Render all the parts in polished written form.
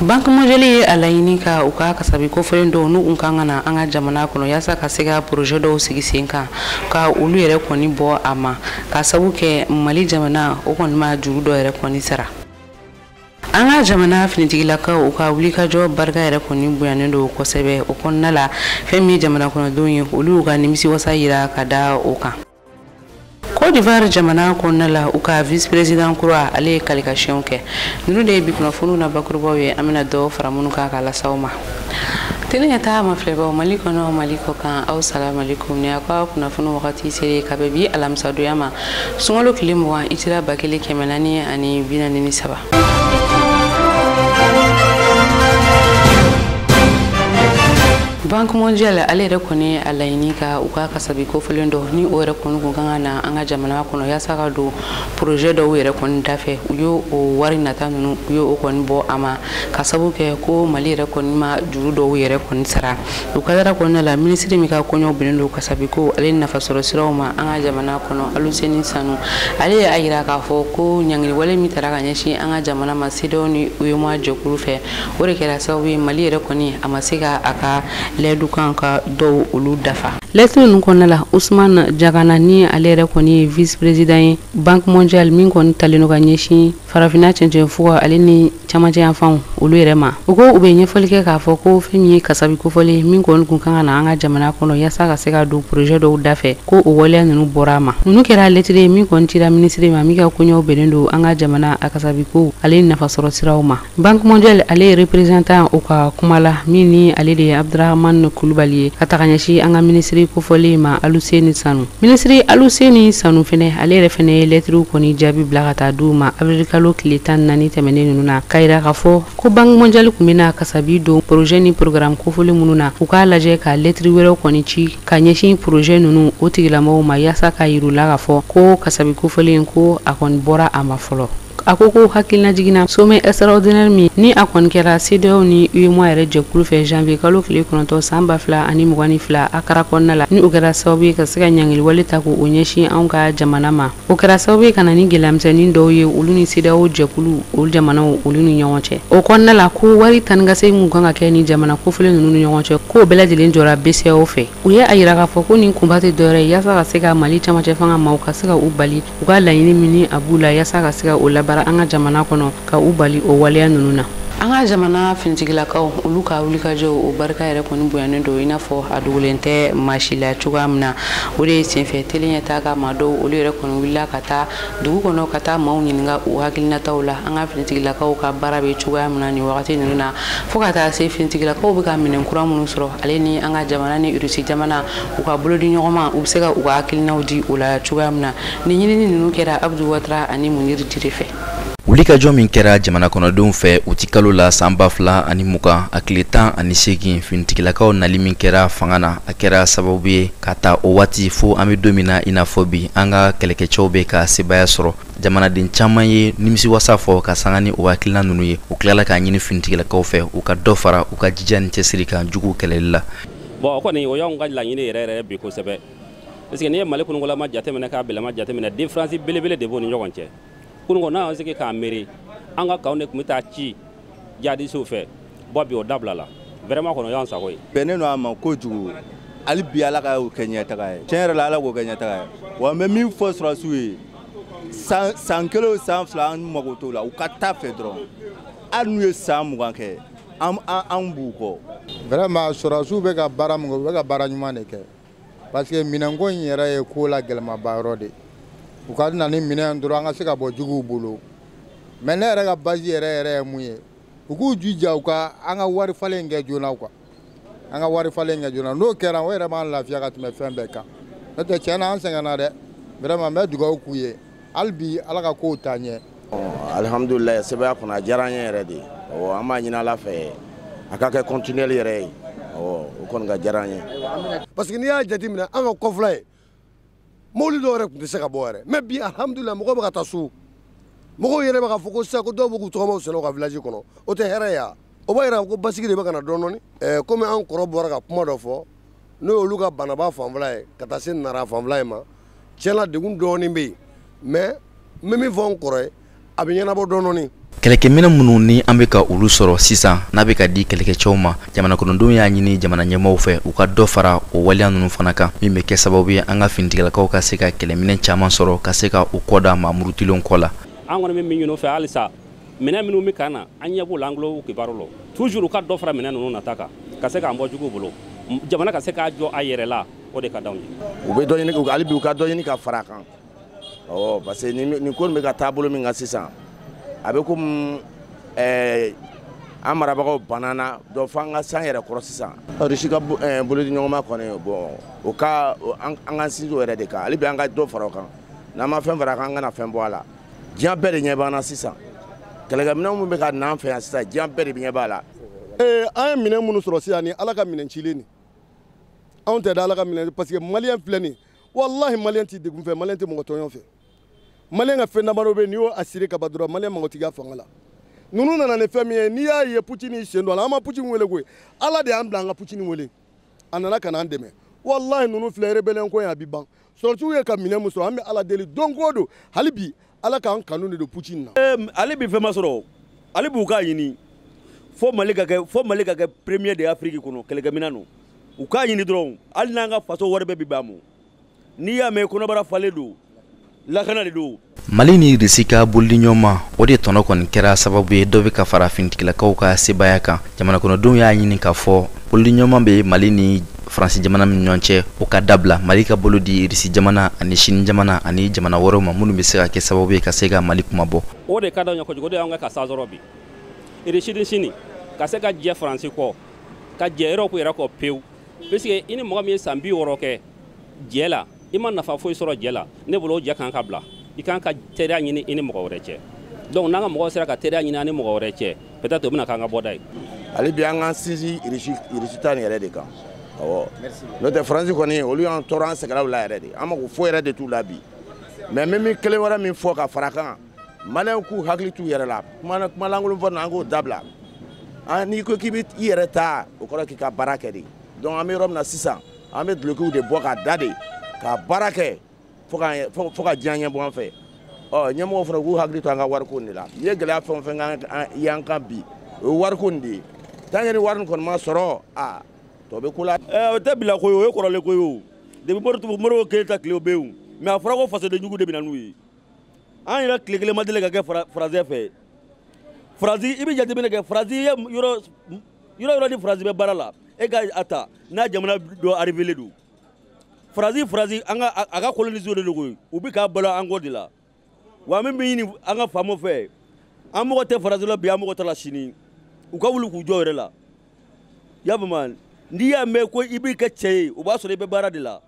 Banque mondiale ye a laɲini ka u ka kasabi kofɔlen dɔw n'u kan ka na an ka jamana kɔnɔ yaasa ka se ka projet dɔw sigi sen kan ka olu yɛrɛ kɔni bɔ a ma ka sabu kɛ Mali jamana o kɔni ma juru dɔ yɛrɛ kɔni sara. An ka jamana finitigilakaw u ka wulikajɔ barika yɛrɛ kɔni bonyanen don kosɛbɛ o kɔnɔna la fɛn min ye jamana kɔnɔdenw ye olu y'u ka nimisiwasa yira ka da o kan. Côte d'Ivoire jamana kɔnɔna la u ka vice président kura ale ye kalikasiyɛnw kɛ. Ninnu de ye bi kunnafoniw na bakurubaw ye an bɛna dɔw fara minnu kan k'a lase aw ma. Télé ɲɛtaa mafilɛbaw Mali kɔnɔ Mali kɔ kan aw salamalekum ni aw ka kunnafoni wagati sere ka bɛn bi alamisadonya ma sunkalo tile 20 hijira 1443. Banque mondiale ale yɛrɛ kɔni a laɲini ka u ka kasabi kofɔlen dɔ ni o yɛrɛ kɔni kun kan ka na an ka jamana kɔnɔ yaasa ka don projet dɔw yɛrɛ kɔni dafɛ u y'o o wari nata ninnu u y'o kɔni bɔ a ma ka sababu kɛ ko Mali yɛrɛ kɔni ma juru dɔw yɛrɛ kɔni sara. U kadara kɔnɔna la minisiri min ka kɔɲɔ binnen don kasabi ko ale nafasɔrɔ siraw ma an ka jamana kɔnɔ Aluseni Sanu ale ye a yira k'a fɔ ko ɲangili wale min tara ka ɲɛsin an ka jamana ma CEDEAO ni UEMOA jɛkulu fɛ o de kɛra sababu ye Mali yɛrɛ kɔni a ma se ka a ka lɛdu kan ka dɔw olu dafa. Lɛtiri ninnu kɔnɔna la Usman Jagana ni ale yɛrɛ kɔni ye vice président ye Banque mondiale min kɔni talen don ka ɲɛsin farafinna cɛncɛn fuga ale ni camancɛ yanfanw olu yɛrɛ ma. U ko u bɛ ɲɛfɔli kɛ k'a fɔ ko fɛn min ye kasabi kofɔlen min kɔni kun kan ka na an ka jamana kɔnɔ yaasa ka se ka don projet dɔw dafɛ ko o waleya ninnu bɔra a ma. Ninnu kɛra lɛtiri ye min kɔni cira minisiri ma min ka koɲɛw bɛnnen don an ka jamana a kasabi ko ale ni nafasɔrɔ siraw ma. Banque mondiale ale ye représentant o ka kuma la min ni ale de ye Abdurahman Kulubali ye ka taga ɲɛsin an ka minisiri kofɔlen ma Aluseni Sanu. Minisiri Aluseni Sanu fɛnɛ ale yɛrɛ fɛnɛ ye lɛtiriw kɔni jaabi bila ka taa d'u ma avril kalo tile 14 tɛmɛnen ninnu na ka yira k'a fɔ ko Banque mondiale kun bɛna kasabi don projet ni programme kofɔlen minnu na u k'a lajɛ ka lɛtiri wɛrɛw kɔni ci ka ɲɛsin projet ninnu o tigilamɔgɔw ma yaasa ka yir'u la k'a fɔ ko kasabi kofɔlen ko a kɔni bɔra a ma fɔlɔ. A ko ko hakilina jiginna sommet extraordinaire min ni a kɔni kɛra CEDEAO ni UEMOA yɛrɛ jɛkulu fɛ janvier kalo tile 9 san 2022 Accra kɔnɔna la ni o kɛra sababu ye ka se ka ɲangili wale ta k'o ɲɛsin anw ka jamana ma. O kɛra sababu ye ka na ni gɛlɛyamisɛnnin dɔw ye olu ni CEDEAO jɛkulu olu jamanaw olu ni ɲɔgɔn cɛ. O kɔnɔna la ko wari tan ni ka segin kun kan ka kɛ ni jamana kofɔlen ninnu ni ɲɔgɔn cɛ k'o bɛɛ lajɛlen jɔra BCEAO fɛ. U ye a yira k'a fɔ ko nin kunba tɛ dɔwɛrɛ ye yaasa ka se ka Mali camancɛ fanga maaw ka se ka u bali u ka laɲini min ni a b'u la yaasa ka se ka o labaara an ka jamana kɔnɔ ka u bali o waleya ninnu na. An ka jamana finitigilakaw olu ka wulikajɔ o barika yɛrɛ kɔni bonyanen don i n'a fɔ a dogolen tɛ maa si la cogoya min na. O de ye senfɛ télé ɲɛtaa ka maa dɔw olu yɛrɛ kɔni wulila ka taa dugu kɔnɔ ka taa maaw ɲininka u hakilinataw la an ka finitigilakaw ka baara bɛ cogoya min na nin wagati ninnu na fo ka taa se finitigilakaw bɛ ka minɛn kura minnu sɔrɔ ale ni an ka jamana ni Rusi jamana u ka bolodi ɲɔgɔn ma u bɛ se ka u ka hakilinaw di o la cogoya min na. Nin ɲinini ninnu kɛra Abdou Ouattara ani Munir Dire fɛ. Wulikajɔ min kɛra jamana kɔnɔdenw fɛ utikalo la san 2020 a tile 18 finitigilakaw nali min kɛra fanga na a kɛra sababu ye ka taa o waati fo an bɛ don min na i n'a fɔ bi an ka kɛlɛkɛcɛw bɛ ka sebaaya sɔrɔ. Jamanaden caman ye nimisiwasa fɔ ka sanga ni o hakilina ninnu ye. U tilala k'a ɲini finitigilakaw fɛ u ka dɔ fara u ka jija ni cɛsiri kan juguw kɛlɛli la. Bon o kɔni o y'anw ka laɲini yɛrɛ yɛrɛ bi kosɛbɛ parce que n'i ye Mali kunugolama jateminɛ k'a bilama jateminɛ différence belebele de b'o ni ɲɔgɔn cɛ. Kununko n'an sigi k'a miiri an ka kanw de tun bɛ taa ci jadisiw fɛ bɔ bi o dabila la vraiment kɔni o y'an sago ye. Bɛnnen don a ma kojugu hali bi Ala ka o kɛ ɲɛtaga ye tiɲɛ yɛrɛ la Ala k'o kɛ ɲɛtaga ye wa n bɛ min fɔ sɔrɔdasiw ye san kelen o san fila an mago t'o la u ka taa fɛ dɔrɔn hali n'u ye san 20 kɛ an b'u kɔ. Vraiment sɔrɔdasiw bɛ ka baara min kɛ u bɛ ka baara ɲuman de kɛ parce que minɛnko in yɛrɛ ye ko la gɛlɛmaba yɔrɔ de ye. U ka na ni minɛn dɔrɔn an ka se ka bɔ juguw bolo mais ne yɛrɛ ka base yɛrɛ yɛrɛ ye mun ye u k'u jija u ka an ka wari falen kɛ joona quoi an ka wari falen kɛ joona n'o kɛra o yɛrɛ b'an lafiya ka tɛmɛ fɛn bɛɛ kan n'o tɛ tiɲɛ na an sɛgɛnna dɛ vraiment n bɛ dugawu k'u ye hali bi Ala ka kow taa ɲɛ. Alihamudulilayi sɛbɛya kɔnɔ a diyara an ye yɛrɛ de an b'a ɲini Ala fɛ a ka kɛ continuel yɛrɛ ye o kɔni ka diyara an ye. Parce que n'i y'a jateminɛ an ka kɔfila ye Mobili dɔw yɛrɛ tun tɛ se ka bɔ yɛrɛ, mais bi alhamdulilah, mɔgɔw bɛ ka taa so. Mɔgɔw yɛrɛ bɛ k'a fɔ ko sisan ko dɔw bɛ k'u tɔgɔmaw sɛnɛ u ka village kɔnɔ. O tɛ hɛrɛ ye wa? O b'a yira ko basigi de bɛ ka na dɔɔnin dɔɔnin. Komi an kɔrɔ bɔra ka kuma dɔ fɔ, n'o ye olu ka Banaba fanfɛla ye ka taa se Nara fanfɛla in ma, tiɲɛ na degun dɔɔnin bɛ yen, mais n bɛ min fɔ n kɔrɔ ye, a bɛ ɲɛnabɔ dɔɔnin dɔɔnin. Kɛlɛkɛminɛ minnu ni an bɛ ka olu sɔrɔ sisan, n'a bɛ ka di kɛlɛkɛcɛw ma, jamana kɔnɔdenw y'a ɲini jamana ɲɛmaaw fɛ u ka dɔ fara o waleya ninnu fana kan, min bɛ kɛ sababu ye an ka finitigilakaw ka se ka kɛlɛminɛ caman sɔrɔ ka se ka u kɔ da maa murutilenw kɔ la. An kɔni bɛ min ɲini u fɛ halisa, minɛn minnu bɛ ka na, an ɲɛ b'u la, an tulo b'u kibaru la toujours, u ka dɔ fara minɛn ninnu nata kan ka se k'an bɔ juguw bolo, jamana ka se k'a jɔ a yɛrɛ la, o de ka d'anw ye. U bɛ dɔ ɲini hali bi, u ka dɔ ɲini ka fara a kan. Awɔ, parce que nin ko nin bɛ ka taabolo min kan sisan, a bɛ komi an marabagaw banana dɔ f'an ka san yɛrɛ kɔrɔ sisan. Russie ka bolodiɲɔgɔnma kɔni, bon, o ka an ka sinsin o yɛrɛ de kan hali bi, an ka dɔ fara o kan. N'an ma fɛn fara a kan, an kana fɛn bɔ a la. Diɲɛ bɛɛ de ɲɛ b'an na sisan. Kɛlɛkɛminɛn minnu bɛ ka na an fɛ yan sisan, diɲɛ bɛɛ de ɲɛ b'a la. An ye minɛn minnu sɔrɔ sisan, ni Ala ka minɛn cilen nin, anw tɛ da Ala ka minɛn, parce que malien filɛ nin, walahi malien t'i degun fɛ, malien tɛ mɔgɔ tɔɲɔ fɛ. Malien ka fɛn damadɔ bɛ yen, n'i y'o assuré ka ban dɔrɔn, malien mago t'i ka fanga la. Ninnu nana ni fɛn min ye, n'i y'a ye Poutine sen don a la, an ma Poutine wele koyi, Ala de y'an bila an ka Poutine wele, a nana ka n'an dɛmɛ. Walahi ninnu filɛ, rébellion ko in a bi ban. Sɔrɔsiw ye ka minɛn min sɔrɔ, an bɛ Ala deli don o don hali bi, Ala k'an kanu de don Poutine na. Ale bi fɛn ma sɔrɔ, ale b'u k'a ɲini fo Mali ka kɛ, fo Mali ka kɛ premier de Afrique kɔnɔ kɛlɛkɛminɛn don. U k'a ɲini dɔrɔn, hali n'an ka faso wari bɛɛ bi ban mɔ. N'i y'a mɛn kɔnɔbara falen don, lakana de don. Mali ni Russie ka bolodiɲɔgɔnma, o de tɔnɔ kɔni kɛra sababu ye dɔ bɛ ka fara finitigilakaw ka sebaaya kan. Jamana kɔnɔdenw y'a ɲini k'a fɔ bolodiɲɔgɔnma bɛ Mali ni Faransi jamana min ɲɔgɔn cɛ, o ka dabila, Mali ka bolo di Russie jamana ani Chine jamana ani jamana wɛrɛw ma minnu bɛ se ka kɛ sababu ye ka se ka Mali kuma bɔ. O de ka d'anw ye kojugu, o de y'anw kɛ ka sa sɔrɔ bi. Russie ni Chine ka se ka jɛ Faransi kɔ, ka jɛ Europe yɛrɛ kɔ pewu, puisque i ni mɔgɔ min ye san 60 kɛ jɛ la, i ma nafa foyi sɔrɔ jɛ la, ne bolo o jɛ kan ka bila. I kan ka teriya ɲini i ni mɔgɔ wɛrɛ cɛ. Donc n'an ka mɔgɔw sera ka teriya ɲini an ni mɔgɔ wɛrɛ cɛ, peut-être o bɛna k'an ka bɔda ye. Hali bi an k'an sinsin Russie ta nin yɛrɛ de kan. Awɔ, n'o tɛ Faransi kɔni, olu y'an tɔɔrɔ, an sɛgɛnna u la yɛrɛ de, an mako foyi yɛrɛ de t'u la bi. Mais n bɛ min kelen wɛrɛ min fɔ ka fara kan, maliyɛnw k'u hakili t'u yɛrɛ la, kuma lankolon fɔ ninnu, an k'o dabila. N'i ko k'i bɛ i yɛrɛ ta, o kɔrɔ k'i ka baara kɛ de. Donc an bɛ yɔrɔ min na sisan, an bɛ dulokiw de bɔ ka da de ka baara kɛ fo ka diɲɛ ɲɛ bɔ an fɛ. Ɔ, ɲɛmɔgɔw fana k'u hakili to an ka wariko nin de la. N'i ye gɛlɛya fɛn o fɛn k'an y'an kan bi, o ye wariko nin de ye. Tant que ni wari nin kɔni ma sɔrɔ, aa, tɔ bɛ ko la. O tɛ bila ko ye, o ye kɔrɔlen ko ye o. Depuis Modibo Keyita tile o bɛ yen, mais a fɔra ko fasoden jugu de bɛ na n'u ye. An yɛrɛ tile kelen ma deli ka kɛ Faransi fɛ. Faransi, i bɛ jateminɛ kɛ, Faransi ye yɔrɔ yɔrɔ ni Faransi bɛ baara la, e ka a ta n'a jamana dɔ arrivé don. Faransi an ka a ka colonisation de don koyi, u bɛ k'a balo an kɔ de la. Wa min bɛ ɲini an ka faamaw fɛ, an mɔgɔ tɛ Faransi la bi, an mɔgɔ t'a la sini. U ka wuli k'u jɔ yɛrɛ la. I y'a faamu, n'i y'a mɛn ko i b'i kɛ cɛ ye, o b'a sɔrɔ i bɛ baara de la.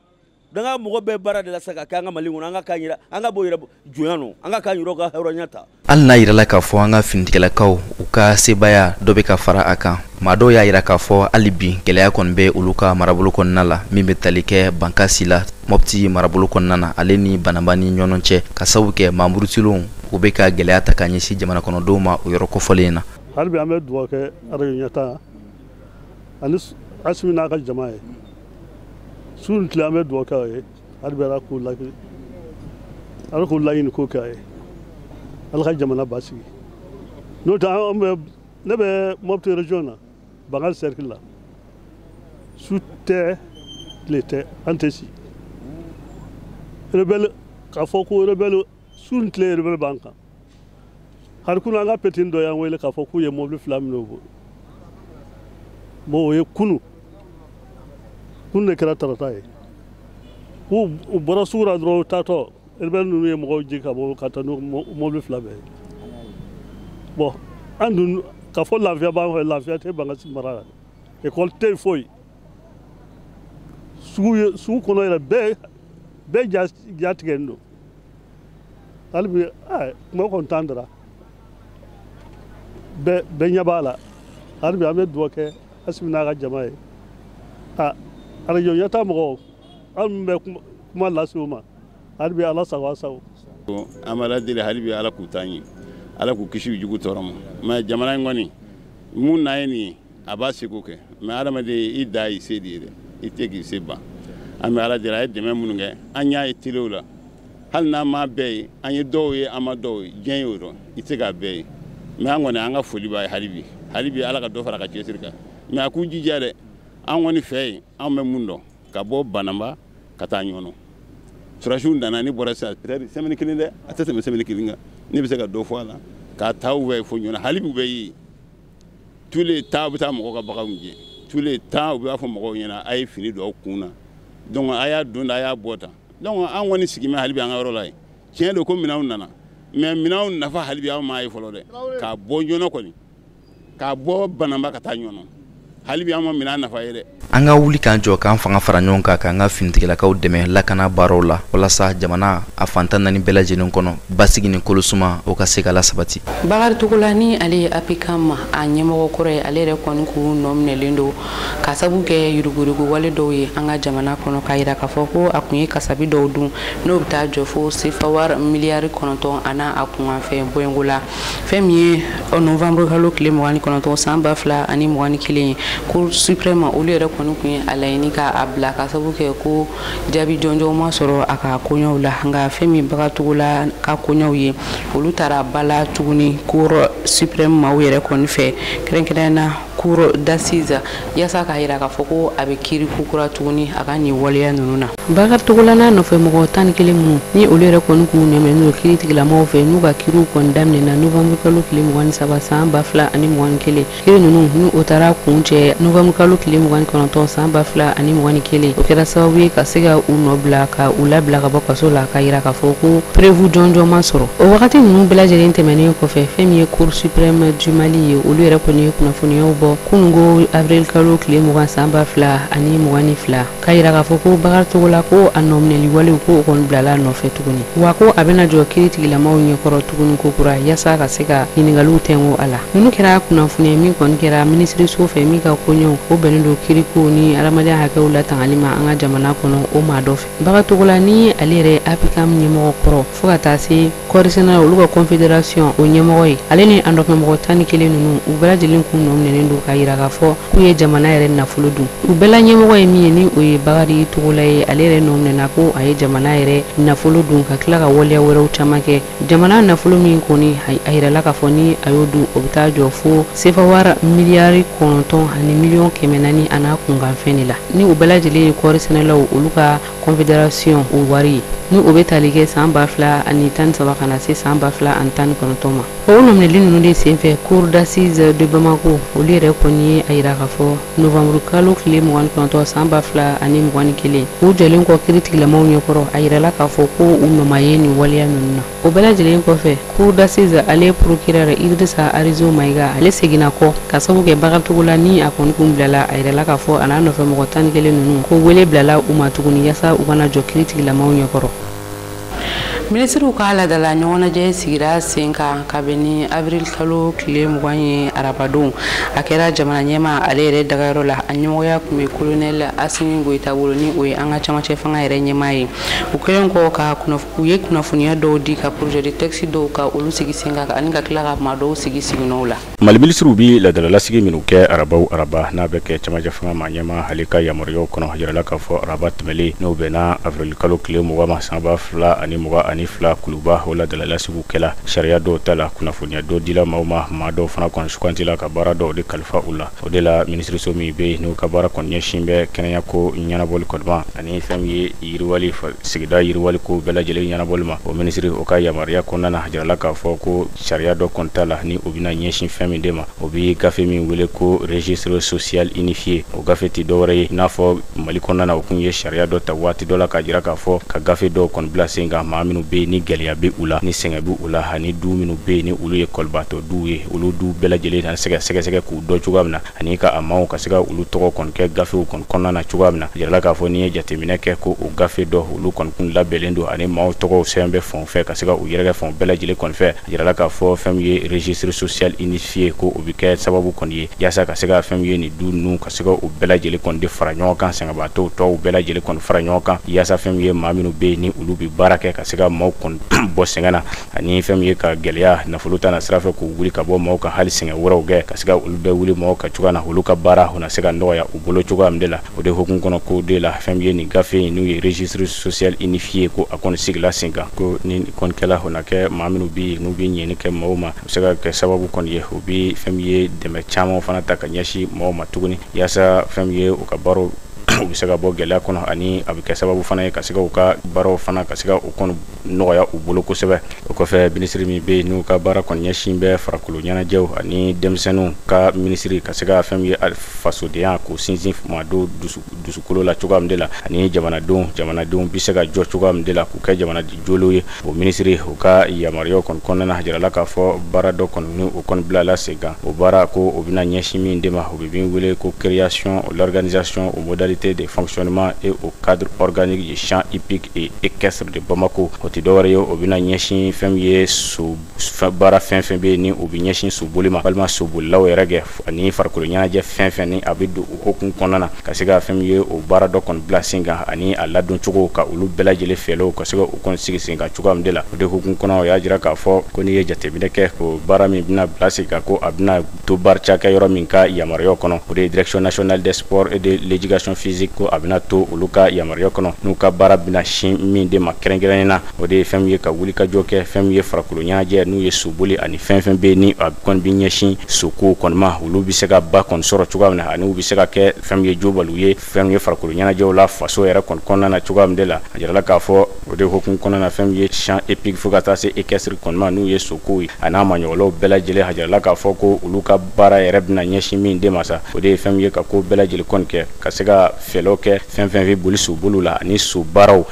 Donc an mɔgɔ bɛɛ baara de la sisan ka kɛ an ka Mali kɔnɔ, an ka k'an yɛrɛ, an ka bɔ yɛrɛ jɔnya nɔ, an ka k'an yɛrɛ ka hɔrɔnya ta. Hali n'a yirala k'a fɔ an ka finitigilakaw u ka sebaaya dɔ bɛ ka fara a kan, maa dɔw y'a yira k'a fɔ hali bi gɛlɛya kɔni bɛ olu ka marabolo kɔnɔna la, min bɛ tali kɛ Bankasi la, Mopti marabolo kɔnɔna na, ale ni Banaba ni ɲɔgɔn cɛ, ka sababu kɛ maa murutilenw u bɛ ka gɛlɛya ta ka ɲɛsin jamana kɔnɔdenw ma o yɔrɔ kofɔlen in na. Hali bi an bɛ dugawu kɛ arajo ɲɛta ani Asimi n'a ka jama ye. Su ni tile an bɛ dugawu kɛ a ye, hali bi Ala k'u laɲini ko kɛ a ye, Ala ka jamana basigi. N'o tɛ an bɛ, ne bɛ Mopti région na, Bangali cercle la, su tɛ tile tɛ, an tɛ si. Rebelle, k'a fɔ ko rebelle, su ni tile rebelle b'an kan. Hali kunu an ka petit dɔ y'an wele k'a fɔ k'u ye mobili 2 minɛ u bolo. Bon, o ye kunu. Kunu de kɛra tarata ye. K'u bɔra sugu la dɔrɔn, u taatɔ rebelle ninnu ye mɔgɔw jigin ka bɔ ka taa n'u mobili 2 bɛɛ ye. Bon, an dun k'a fɔ lafiya b'an fɛ, lafiya tɛ Bankasi mara la. École tɛ yen foyi. Sugu kɔnɔ yɛrɛ bɛɛ ja tigɛlen don. Hali bi kuma kɔni t'an dara. Bɛɛ ɲɛ b'a la. Hali bi an bɛ dugawu kɛ Asimi n'a ka jama ye. Arajo ɲɛta mɔgɔw, an bɛ kuma lase u ma. Hali bi Ala sago a sago. An bɛ Ala deli hali bi Ala k'u taa ɲɛ, Ala k'u kisi jugu tɔɔrɔ ma. Mais jamana in kɔni mun na ye nin ye, a b'a seko kɛ, mais adamaden i da y'i se de ye dɛ, i tɛ k'i se ban. An bɛ Ala deli, a ye dɛmɛ minnu kɛ, an y'a ye telew la, hali n'an m'a bɛɛ ye, an ye dɔw ye, an ma dɔw ye, diɲɛ y'o dɔn, i tɛ se k'a bɛɛ ye. Mais an kɔni an ka foli b'a ye hali bi, hali bi Ala ka dɔ fara a ka cɛsiri kan. Mais a k'u jija dɛ, an kɔni fɛ yen, anw bɛ mun dɔn, ka bɔ Banamba ka taa Ɲɔnɔ. Sɔrɔdasiw nana, ne bɔra sisan peut-être semaine kelen dɛ, a tɛ tɛmɛ semaine kelen kan, ne bɛ se ka dɔ fɔ a la, k'a ta u bɛ fo Ɲɔnɔ, hali bi u bɛ yen. Tous les temps u bɛ taa mɔgɔw ka baganw gɛn, tous les temps u b'a fɔ mɔgɔw ɲɛna a ye fini don aw kun na, donc a y'a don a y'a bɔ tan. Donc an kɔni sigi bɛ hali bi an ka yɔrɔ la yen. Tiɲɛ don ko minɛnw nana, mais minɛnw nafa hali bi anw m'a ye fɔlɔ dɛ, k'a bɔ Ɲɔnɔ kɔni, k'a bɔ Banamba ka taa Ɲɔnɔ, hali bi an ma minɛn nafa ye dɛ. An ka wuli k'an jɔ, k'an fanga fara ɲɔgɔn kan, k'an ka finitigilakaw dɛmɛ lakana baaraw la, walasa jamana a fantan naani bɛɛ lajɛlen kɔnɔ, basigi ni kolosuma o ka se ka lasabati. Bakari Togola, ni ale ye APCAM a ɲɛmɔgɔ kɔrɔ ye, ale yɛrɛ kɔni k'u nɔ minɛlen don ka sabu kɛ yuruguyurugu wale dɔw ye an ka jamana kɔnɔ, k'a yira k'a fɔ ko a kun ye kasabi dɔw dun, n'o bɛ taa jɔ fo sefa wari miliyari 9 a n'a a kunkanfɛn bɔɲɔgɔn la. Fɛn min ye novembre kalo tile 29 san 2021 ye, Cour suprême olu yɛrɛ kɔni kun ye a laɲini k'a bila, ka sababu kɛ ko jaabi jɔnjɔn ma sɔrɔ a ka koɲɛw la. Nka fɛn min Bakari Togola ka koɲɛw ye, olu taara ba la tuguni Cour suprême maaw yɛrɛ kɔni fɛ, kɛrɛnkɛrɛnnenya na cour d'assises, yaasa k'a yira k'a fɔ ko a bɛ kiiri kokura tuguni a ka nin waleya ninnu na. Bakari Togola n'a nɔfɛ mɔgɔ 11 minnu ni olu yɛrɛ kɔni k'u nɛmɛ n'o kiiritigilamaw fɛ, n'u ka kiiriw kɔni daminɛna novembre kalo tile 23 san 2021, kiiri ninnu ni o taara kun cɛ novembre kalo tile 29 san 2021, o kɛra sababu ye ka se ka u nɔ bila, ka u labila ka bɔ kaso la, ka yira k'a fɔ ko preuve jɔnjɔn ma sɔrɔ. O wagati ninnu bɛɛ lajɛlen tɛmɛnen kɔfɛ, fɛn min ye Cour suprême du Mali ye, olu yɛrɛ kɔni ye kunnafoniyaw bɔ kununko avril kalo tile 20 san 2022, k'a yira k'a fɔ ko Bakari Togola, ko a nɔminɛli walew, ko o kɔni bilala a nɔfɛ tuguni, wa ko a bɛna jɔ kiiritigilamaw ɲɛkɔrɔ tuguni kokura, yaasa ka se ka ɲiningaliw tɛngo a la. Ninnu kɛra kunnafoniya min kɔni kɛra minisiriso fɛ, min ka koɲɛw o bɛnnen don kiriko ni adamadenya hakɛw latangali ma an ka jamana kɔnɔ, o maa dɔ fɛ. Bakari Togola, ni ale yɛrɛ APCAM ɲɛmɔgɔ kɔrɔ, fo ka taa se kɔrisɛnɛ olu ka confédération o ɲɛmɔgɔ ye, ale ni a nɔfɛ mɔgɔ 11 ninnu, u bɛɛ lajɛlen kun nɔ minɛnen don k'a yira k'a fɔ k'u ye jamana yɛrɛ nafolo dun. U bɛɛ la ɲɛmɔgɔ ye min ye, ni o ye Bakari Togola ye, ale yɛrɛ nɔ minɛna ko a ye jamana yɛrɛ nafolo dun, ka tila ka waleya wɛrɛw caman kɛ. Jamana nafolo min kɔni a yirala k'a fɔ ni a y'o dun, o bɛ taa jɔ fo sefa wari miliyari 9 ani miliyɔn 400 a n'a kunkanfɛn de la, ni u bɛɛ lajɛlen ye kɔɔri sɛnɛlaw olu ka confédération o wari ye, ni o bɛ tali kɛ san 2013 ka na se san 2019 ma. O nɔminɛli ninnu de senfɛ, cour d'assises de Bamako olu yɛrɛ kɔni ye a yira k'a fɔ novembre kalo tile 29 san 2021, u jɔlen kɔ kiiritigilamaw ɲɛkɔrɔ, a yirala k'a fɔ ko u nɔma ye nin waleya ninnu na. O bɛɛ lajɛlen kɔfɛ, cour d'assises ale procureur Idrissa Arizo Maïga, ale seginna kɔ ka sababu kɛ Bakari Togola ni a kɔni kun bilala, a yirala k'a fɔ a n'a nɔfɛ mɔgɔ 11 ninnu, ko wele bilala u ma tuguni yaasa u kana jɔ kiiritigilamaw ɲɛkɔrɔ. Minisiriw ka ladala ɲɔgɔnnajɛ sigira sen kan kabini avril kalo tile 20 ye arabadon. A kɛra jamana ɲɛma ale yɛrɛ dagayɔrɔ la. A ɲɛmɔgɔya tun bɛ colonel Asimi Goyita bolo, ni o ye an ka camancɛ fanga yɛrɛ ɲɛmaa ye. U kɛlen kɔ ka u ye kunnafoniya dɔw di, ka projet de texte dɔw ka olu sigi sen kan, ani ka tila ka maa dɔw sigi siginɔw la. Mali minisiriw bi ladalalasigi minnu kɛ araba o araba, n'a bɛ kɛ camancɛ fanga ma ɲɛma ale ka yamaruyaw kɔnɔ, jirala k'a fɔ araba tɛmɛlen, n'o bɛnna avril kalo tile 20 ma san 2022, Kuluba, o ladalalasigi kɛla. Sariya dɔw ta la, kunnafoniya dɔ dila maaw ma, maa dɔw fana kɔni sugantila ka baara dɔw de kalifa u la. O de la, minisiriso min bɛ yen n'u ka baara kɔni ɲɛsin bɛ kɛnɛya ko ɲɛnabɔli kɔni ani fɛn min ye yiriwali, sigida yiriwali ko bɛɛ lajɛlen ɲɛnabɔli ma, o minisiri o ka yamaruya kɔnɔna na, jirala k'a fɔ ko sariya dɔ kɔni ta la, ni o bɛna ɲɛsin fɛn min de ma, o bɛ gafe min wele ko registre social unifié. O gafe tɛ dɔwɛrɛ ye, i n'a fɔ Mali kɔnɔna na, o kun ye sariya dɔ ta waati dɔ la k'a jira k'a fɔ ka gafe dɔw kɔni bila sen kan, maa minnu bɛ bɛ yen ni gɛlɛya bɛ u la, ni sɛgɛn bɛ u la, ani du minnu bɛ yen ni olu ye kɔlibatɔ duw ye, olu du bɛɛ lajɛlen na se ka sɛgɛsɛgɛ k'u dɔn cogoya min na, ani ka a maaw ka se ka olu tɔgɔ kɔni kɛ gafew kɔni kɔnɔna na cogoya min na. A jirala k'a fɔ n'i ye jateminɛ kɛ ko o gafe dɔ olu kɔni kun labɛnnen don, ani maaw tɔgɔw sɛbɛn bɛ fanw fɛ ka se ka u yɛrɛkɛ fanw bɛɛ lajɛlen kɔni fɛ. A jirala k'a fɔ fɛn min ye registre social unifié ko o bɛ kɛ sababu kɔni ye yaasa ka se ka fɛn min ye nin du ninnu ka se ka u bɛɛ lajɛlen kɔni de fara ɲɔgɔn kan, sɛgɛnbaatɔw tɔw bɛɛ lajɛlen kɔni fara ɲɔgɔn kan, yaasa fɛn min ye maa minnu bɛ yen ni olu bɛ baara kɛ ka se ka maaw kɔni bɔ sɛgɛn na, ani fɛn min ye ka gɛlɛya nafolo ta na sira fɛ k'u wuli ka bɔ maaw kan, hali sɛgɛn wɛrɛw kɛ ka se ka olu bɛɛ wuli maaw kan cogoya na, olu ka baara u na se ka nɔgɔya u bolo cogoya min de la. O de hukumu kɔnɔ ko de la fɛn min ye nin gafe in n'u ye registre social unifié ko a kɔni sigila sen kan, ko ni kɔni kɛla o na kɛ maa minnu bɛ yen n'u bɛ ɲɛni kɛ maaw ma, u bɛ se ka kɛ sababu kɔni ye u bɛ fɛn min ye dɛmɛ caman fana ta ka ɲɛsin maaw ma tuguni, yaasa fɛn min ye u ka baaraw u bɛ se ka bɔ gɛlɛya kɔnɔ, ani a bɛ kɛ sababu fana ye ka se ka u ka baaraw fana ka se ka u kɔni nɔgɔya u bolo kosɛbɛ. O kɔfɛ minisiri min bɛ yen n'u ka baara kɔni ɲɛsin bɛ farikolo ɲɛnajɛw ani denmisɛnninw ka minisiri ka se ka fɛn min ye fasodenya k'o sinsin maadenw dusukolo la cogoya min de la, ani jamanadenw bɛ se ka jɔ cogoya min de la k'u kɛ jamanaden jolenw ye, o minisiri u ka yamaruyaw kɔni kɔnɔna na, a jirala k'a fɔ baara dɔ kɔni ni o kɔni bilala sen kan, o baara ko o bɛna ɲɛsin min de ma, o bɛ min wele ko création, l'organisation, aux modalités de fonctionnement et au cadre organique du champ hippique et équestre de Bamako. O tɛ dɔwɛrɛ ye, o bɛna ɲɛsin fɛn min ye so baara fɛn fɛn bɛ yen ni o bɛ ɲɛsin soboli ma, walima sobolilaw yɛrɛ kɛ, ani farikolo ɲɛnajɛ fɛn fɛn ni a bɛ don o hukumu kɔnɔna na, ka se ka fɛn min ye o baara dɔ kɔni bila sen kan, ani a ladon cogo ka olu bɛɛ lajɛlen fɛɛrɛw ka se ka o kɔni sigi sen kan cogoya min de la. O de hukumu kɔnɔ, o y'a jira k'a fɔ ko n'i ye jateminɛ kɛ o baara min bɛna bila sen kan, ko a bɛna to baara cakɛ yɔrɔ min ka yamaruyaw kɔnɔ, o de ye direction nationale des sports et de l'éducation physique, ko a bɛna to olu ka yamaruya kɔnɔ, n'u ka baara bɛna sin min de ma kɛrɛnkɛrɛnnen na, o de ye fɛn min ye ka wuli ka jɔ kɛ fɛn min ye farikolo ɲɛnajɛ n'u ye soboli ani fɛn fɛn bɛ yen ni a kɔni bɛ ɲɛsin sokow kɔni ma, olu bɛ se ka ba kɔni sɔrɔ cogoya min na, ani u bɛ se ka kɛ fɛn min ye jobaliw ye fɛn min ye farikolo ɲɛnajɛw la faso yɛrɛ kɔni kɔnɔna na cogoya min de la. A jirala k'a fɔ o de hukumu kɔnɔna na fɛn min ye champ hippique fo ka taa se équestre kɔni ma, n'u ye sokow ye a n'a maɲɔgɔnlaw bɛɛ lajɛlen, a jirala k'a fɔ ko olu ka baara yɛrɛ bɛna ɲɛsin min de ma sa, o de ye fɛn min ye ka ko bɛɛ lajɛlen kɔni kɛ ka se ka fɛɛrɛw kɛ fɛn fɛn bɛ boli soboliw la ani so baaraw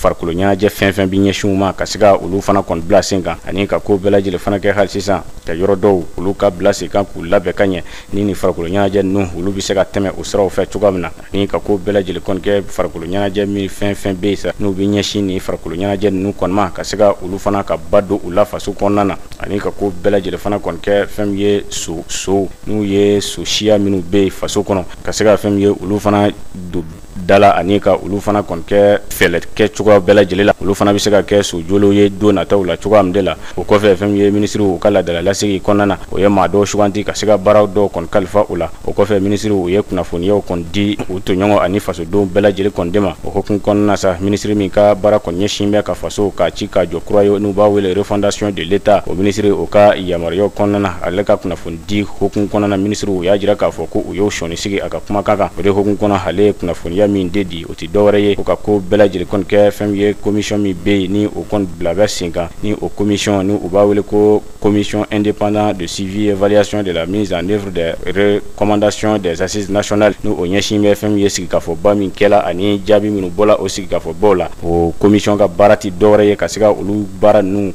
farikolo ɲɛnajɛ fɛn fɛn bɛ ɲɛsin u ma, ka se ka olu fana kɔni bila sen kan, ani ka ko bɛɛ lajɛlen fana kɛ hali sisan ka yɔrɔ dɔw olu ka bila sen kan k'u labɛn ka ɲɛ ni farikolo ɲɛnajɛ ninnu olu bɛ se ka tɛmɛ o siraw fɛ cogoya min na, ani ka ko bɛɛ lajɛlen kɔni kɛ farikolo ɲɛnajɛ min fɛn fɛn bɛ yen sa n'u bɛ ɲɛsin ni farikolo ɲɛnajɛ ninnu kɔni ma, ka se ka olu fana ka ba don u la faso kɔnɔna na, ani ka ko bɛɛ lajɛlen fana kɔni kɛ fɛn min ye so n'u ye so siya minnu bɛ yen faso kɔnɔ, ka se ka fɛn min ye olu fana don da la, ani ka olu fana kɔni kɛ fɛɛrɛ kɛ cogoya bɛɛ lajɛlen la, olu fana bɛ se ka kɛ sojɔlenw ye don nataw la cogoya min de la. O kɔfɛ fɛn min ye minisiriw ka laadala lasigi kɔnɔna na, o ye maa dɔw suganti ka se ka baaraw dɔw kɔni kalifa u la. O kɔfɛ minisiriw u ye kunnafoniyaw kɔni di u tɔɲɔgɔn ani fasodenw bɛɛ lajɛlen kɔni de ma. O hukumu kɔnɔna sa, minisiri min ka baara kɔni ɲɛsin bɛ ka faso k'a ci k'a jɔ kura ye n'u b'a wele refondation de l'État, o minisiri o ka yamaruyaw kɔnɔna na, ale ka kunnafoni di hukumu kɔnɔna na, minisiriw u y'a jira k'a fɔ ko u y'o sɔnni sigi a ka kumakan kan. O de hukumu kɔnɔ, ale ye kunnafoniya min de di, o tɛ dɔwɛrɛ ye o ka ko bɛɛ lajɛlen kɔni kɛ fɛn min ye commission min bɛ yen ni o kɔni bila bɛ sen kan, ni o commission ni u b'a wele ko commission indépendante de suivi et évaluation de la mise en œuvre des recommandations des assises nationales, ni o ɲɛsin bɛ fɛn min ye sigikafɔba min kɛla ani jaabi minnu bɔla o sigikafɔbaw la. O commission ka baara tɛ dɔwɛrɛ ye ka se ka olu baara ninnu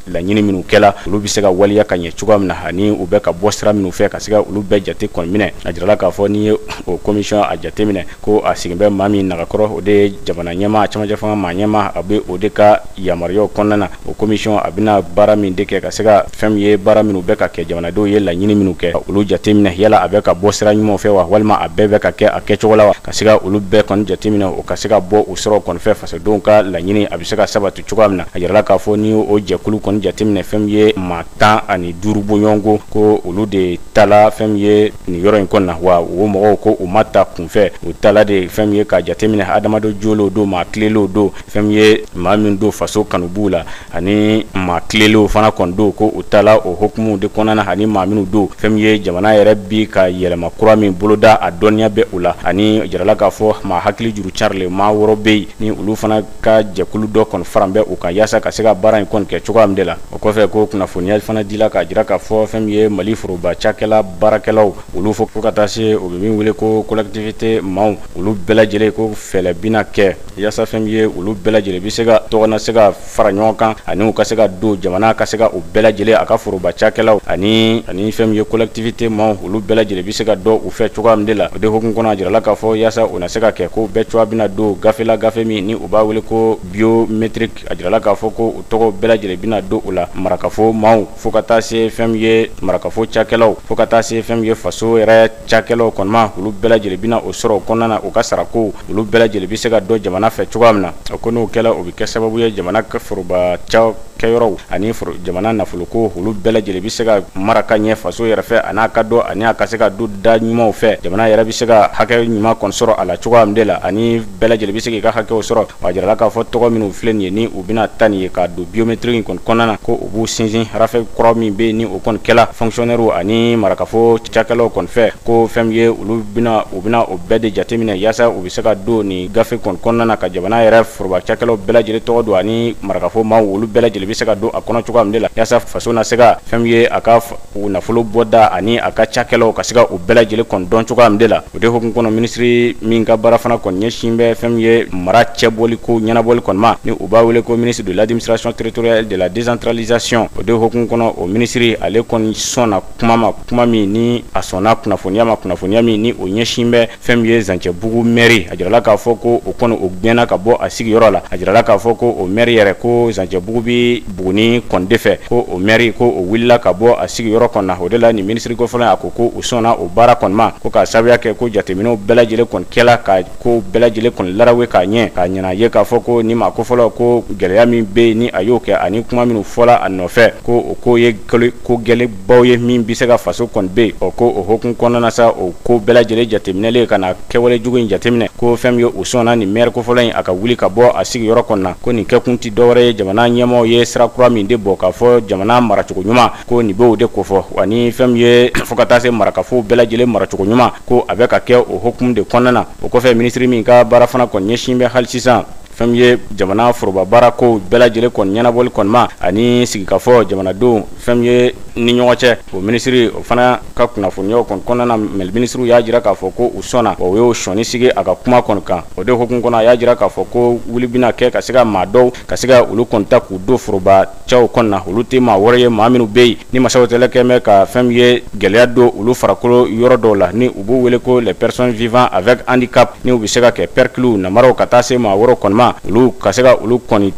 laɲini minnu kɛla olu bɛ se ka waleya ka ɲɛ cogoya min na, ani u bɛ ka bɔ sira minnu fɛ ka se ka olu bɛɛ jate kɔni minɛ. A jirala k'a fɔ n'i ye o commission a jate minɛ ko a sigin bɛ maa min nagakɔrɔ, o de ye jamana ɲɛmaa cɛmancɛ fanga maa ɲɛmaa, a bɛ o de ka yamaruyaw kɔnɔna na. O commission a bɛna baara min de kɛ ka se ka fɛn min ye baara minnu bɛ ka kɛ jamanadenw ye laɲini minnu kɛ olu jate minɛ, yala a bɛ ka bɔ sira ɲumanw fɛ wa, walima a bɛɛ bɛ ka kɛ a kɛcogo la wa, ka se ka olu bɛɛ kɔni jate minɛ, o ka se ka bɔ o siraw kɔni fɛ fasodenw ka laɲini a bɛ se ka sabati cogoya min na. A jirala k'a fɔ ni o jɛkulu kɔni jate minɛ fɛn min ye maa 15 bɔɲɔgɔnko ko olu de tala fɛn min ye nin yɔrɔ in kɔni na, wa o mɔgɔw ko u ma ta kunfɛ, u tala de fɛn min ye k'a jateminɛ adamadenw jolenw don, maa tilenlenw don, fɛn min ye maa min don faso kanu b'u la, ani maa tilenlenw fana kɔni don, ko u tala o hukumu de kɔnɔna na, ani maa minnu don fɛn min ye jamana yɛrɛ bi ka yɛlɛma kura min boloda a dɔnniya bɛ u la, ani jirala k'a fɔ maa hakili juru carilen maa 6 bɛ yen ni olu fana ka jɛkulu dɔ kɔni faran bɛ u kan yaasa ka se ka baara in kɔni kɛ cogoya min de la. O kɔfɛ ko kunnafoniya fana dila k'a jira k'a fɔ fɛn min ye Mali foroba cakɛla baarakɛlaw olu fo ka taa se u bɛ min wele ko collectivité maaw olu bɛɛ lajɛlen ko fɛɛrɛ bɛna kɛ yaasa fɛn min ye olu bɛɛ lajɛlen bɛ se ka tɔgɔ na se ka fara ɲɔgɔn kan ani u ka se ka don jamana ka se ka u bɛɛ lajɛlen a ka foroba cakɛlaw ani fɛn min ye collectivité maaw olu bɛɛ lajɛlen bɛ se ka dɔn u fɛ cogoya min de la. O de hukumu kɔnɔ, a jirala k'a fɔ yaasa o na se ka kɛ ko bɛɛ cogoya bɛna don gafe la, gafe min ni u b'a wele ko biométrique. A jirala k'a fɔ ko u tɔgɔ bɛɛ lajɛlen bɛna don o la, marakafo maaw fo ka taa se fɛn min ye marakafo cakɛlaw fo ka taa se fɛn min ye faso yɛrɛ cakɛlaw kɔnɔma, olu bɛɛ lajɛlen bɛna o sɔrɔ o kɔnɔna na. U ka sarako olu bɛɛ lajɛlen bɛ se ka dɔn jamana fɛ cogoya min na. O ko n'o kɛla, o bɛ kɛ sababu ye jamana ka foroba cakɛyɔrɔw ani jamana nafoloko olu bɛɛ lajɛlen bɛ se ka mara ka ɲɛ faso yɛrɛ fɛ, a n'a ka dɔn ani a ka se ka don da ɲumanw fɛ, jamana yɛrɛ bɛ se ka hakɛ ɲuman kɔni sɔrɔ a la cogoya min de la, ani bɛɛ lajɛlen bɛ se k'i ka hakɛw sɔrɔ. A jirala k'a fɔ tɔgɔ minnu filɛ nin ye ni u bɛna ta nin ye ka don biométrique in kɔni kɔnɔna na, ko u b'u sinsin rafɛ kɔrɔ min bɛ yen ni o kɔni kɛla fonctionnaire ani marakafo cakɛlaw kɔni fɛ, ko fɛn min ye olu bɛna u bɛna o bɛɛ de jateminɛ yaasa u bɛ se ka don nin gafe kɔni kɔnɔna na ka jamana yɛrɛ foroba cakɛlaw bɛɛ lajɛlen tɔgɔ don ani marakafo maaw olu bɛɛ lajɛlen bɛ se ka don a kɔnɔ cogoya min de la, yaasa faso na se ka fɛn min ye a ka nafolo bɔda ani a ka cakɛlaw ka se ka u bɛɛ lajɛlen kɔni dɔn cogoya min de la. O de hukumu kɔnɔ, minisiri min ka baara fana kɔni ɲɛsin bɛ fɛn min ye mara cɛbɔli ko ɲɛnabɔli kɔni ma, ni u b'a wele ko ministre de l'administration territoriale de la décentralisation, o de hukumu kɔnɔ o minisiri ale kɔni sɔnna kuma ma, kuma min ni a sɔnna kunnafoniya ma, kunnafoniya min ni o ɲɛsin bɛ fɛn min ye Zancɛbugu mairie. A jirala k'a fɔ ko o kɔni o gɛnna ka bɔ a sigiyɔrɔ la. A jirala k'a fɔ ko o mairie yɛrɛ ko Zancɛbugu bi Buguni kɔni de fɛ, ko o mairie ko o wulila ka bɔ a sigiyɔrɔ kɔni na. O de la nin minisiri kofɔlen a ko ko u sɔnna o baara kɔni ma, ko k'a sababuya kɛ ko jateminɛw bɛɛ lajɛlen kɔni kɛla ka ko bɛɛ lajɛlen kɔni larawe k'a ɲɛ, k'a ɲɛna ye k'a fɔ ko nin maa kofɔlɔ ko gɛlɛya min bɛ yen ni a y'o kɛ ani kuma minnu fɔla a nɔfɛ, ko o ko ye ko gɛlɛnbaw ye min bɛ se ka faso kɔni bɛ yen. Ɔ ko o hukumu kɔnɔna na sa, o ko bɛɛ lajɛlen jateminɛlen ka na kɛwale jugu in jateminɛ, ko fɛn min ye u sɔnna nin maire kofɔlɔ in a ka wuli ka bɔ a sigiyɔrɔ kɔni na, ko nin kɛkun tɛ dɔwɛrɛ ye jamana ɲɛmaaw ye sira kura min de bɔ k'a fɔ jamana maracogo ɲuman, ko nin b'o de kofɔ, ani fɛn min ye fo ka taa se marakafo bɛɛ lajɛlen maracogo ɲuman, ko a bɛ ka kɛ o hukumu de kɔnɔna na. O kɔfɛ, minisiri min ka baara fana kɔni ɲɛsin bɛ hali sisan fɛn min ye jamana foroba baarako bɛɛ lajɛlen kɔni ɲɛnabɔli kɔni ma ani sigikafɔ jamanadenw fɛn min ye ni ɲɔgɔn cɛ, o minisiri o fana ka kunnafoniyaw kɔni kɔnɔna na, minisiriw y'a jira k'a fɔ ko u sɔnna, o y'o sɔnni sigi a ka kuma kɔni kan. O de hukumu kɔnɔ, a y'a jira k'a fɔ ko wuli bɛna kɛ ka se ka maa dɔw ka se ka olu kɔni ta k'u don foroba cɛw kɔni na, olu tɛ maa wɛrɛ ye maa minnu bɛ yen ni masaw tɛlɛ kɛ mɛ ka fɛn min ye gɛlɛya don olu farikolo yɔrɔ dɔw la, ni u b'u wele ko les personnes vivant avec handicap, ni u bɛ se ka kɛ perclus namaraw ka taa se maa wɛrɛw kɔni ma, olu ka se ka olu kɔni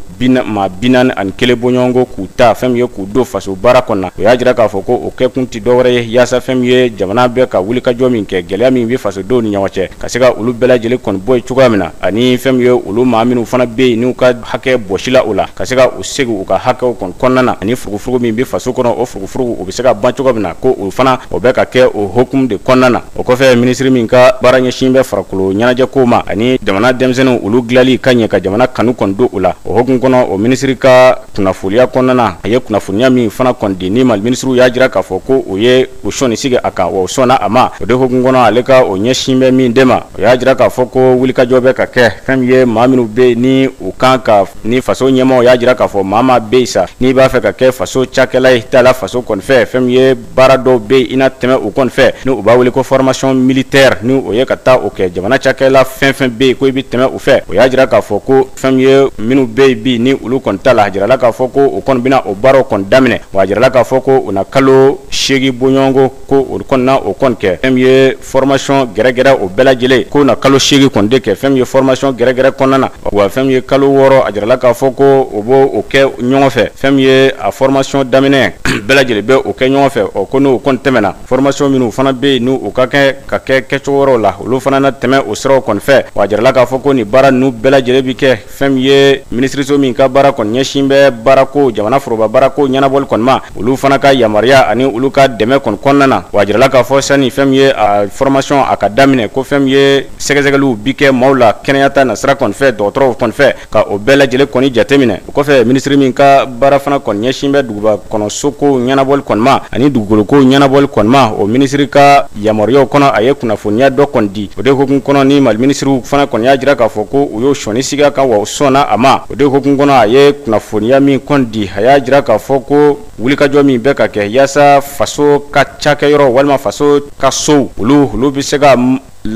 maa 41 bɔɲɔgɔnko k'u ta fɛn min ye k'u don faso baara kɔnɔ na. O y'a jira k'a fɔ ko o kɛkun tɛ dɔwɛrɛ ye yaasa fɛn min ye jamana bɛ ka wulikajɔ min kɛ, gɛlɛya min bɛ fasodenw ni ɲɔgɔn cɛ, ka se ka olu bɛɛ lajɛlen kɔni bɔ yen cogoya min na, ani fɛn min ye olu maa minnu fana bɛ yen n'u ka hakɛ bɔsila u la, ka se ka u segin u ka hakɛw kɔni kɔnɔna na, ani furugufurugu min bɛ faso kɔnɔ, o furugufurugu o bɛ se ka ban cogo min na, ko o fana o bɛ ka kɛ o hukumu de kɔnɔna na. O kɔfɛ, minisiri min ka baara ɲɛsin bɛ farikolo ɲɛnajɛko ma ani jamana denmisɛnninw olu dilanli ka ɲɛ ka jamana kanu kɔni don u la, o hukumu kɔnɔ o minisiri ka kunnafoniya kɔnɔna na, a ye kunnafoniya min fana kɔni di ni Mali minisiriw y'a jira k'a fɔ ko o ye o sɔnni sigi a kan, wa o sɔnna a ma. O de hukumu kɔnɔ, ale ka o ɲɛsin bɛ min de ma, o y'a jira k'a fɔ ko wulikajɔ bɛ ka kɛ fɛn min ye maa minnu bɛ yen ni u kan ka ni faso ɲɛmaaw y'a jira k'a fɔ maa maa bɛ yen sa n'i b'a fɛ ka kɛ faso cakɛla ye taa la faso kɔni fɛ, fɛn min ye baara dɔw bɛ yen i na tɛmɛ u kɔni fɛ, ni u b'a wele ko formation militaire, ni o ye ka taa o kɛ jamana cakɛla fɛn fɛn bɛ yen ko i bɛ tɛmɛ u fɛ. O y'a jira k'a fɔ ko fɛn min ye minnu bɛ yen bi ni olu kɔni ta la, a jirala k'a fɔ ko o kɔni bɛna o baaraw kɔni daminɛ, wa a jirala k'a fɔ ko u na kalo 8 bɔɲɔgɔnko ko o kɔni na o kɔni kɛ fɛn min ye formation gɛrɛgɛrɛ o bɛɛ lajɛlen, ko na kalo 8 kɔni de kɛ fɛn min ye formation gɛrɛgɛrɛ kɔnɔna na, wa fɛn min ye kalo 6 a jirala k'a fɔ ko o b'o kɛ ɲɔgɔn fɛ, fɛn min ye a formation daminɛ bɛɛ lajɛlen bɛ o kɛ ɲɔgɔn fɛ. Ɔ ko n'o kɔni tɛmɛna, formation minnu fana bɛ yen n'u ka kɛ ka kɛ kɛcogo wɛrɛw la, olu fana na tɛmɛ o siraw kɔni fɛ. Wa a jirala k'a fɔ ko nin baara ninnu bɛɛ lajɛlen bi kɛ fɛn min ye minisiriso min ka baara kɔni ɲɛsin bɛ baarako jamana foroba baarako ɲɛnabɔli kɔni ma, olu fana ka yamaruya ani olu ka dɛmɛ kɔni kɔnɔna na. Wa a jirala k'a fɔ sani fɛn min ye a formation a ka daminɛ, ko fɛn min ye sɛgɛsɛgɛliw bi kɛ maaw la kɛnɛya ta nasira kɔni fɛ, dɔgɔtɔrɔw kɔni fɛ, ka o bɛɛ lajɛlen kɔni jateminɛ. O kɔfɛ, minisiri min ka baara fana kɔni ɲɛsin bɛ duguba kɔnɔ soko ɲɛnabɔli kɔni ma ani dugukoloko ɲɛnabɔli kɔni ma, o minisiri ka yamaruyaw kɔnɔ a ye kunnafoniya dɔ kɔni di. O de hukumu kɔnɔ, ni Mali minisiriw fana kɔni y'a jira k'a fɔ ko u y'o sɔnni sigi a kan, wa u sɔnna a ma. O de hukumu kɔnɔ, a ye kunnafoniya min kɔni di, a y'a jira k'a fɔ ko wulikajɔ min bɛ ka kɛ yaasa faso ka cakɛyɔrɔ walima faso ka sow olu bɛ se ka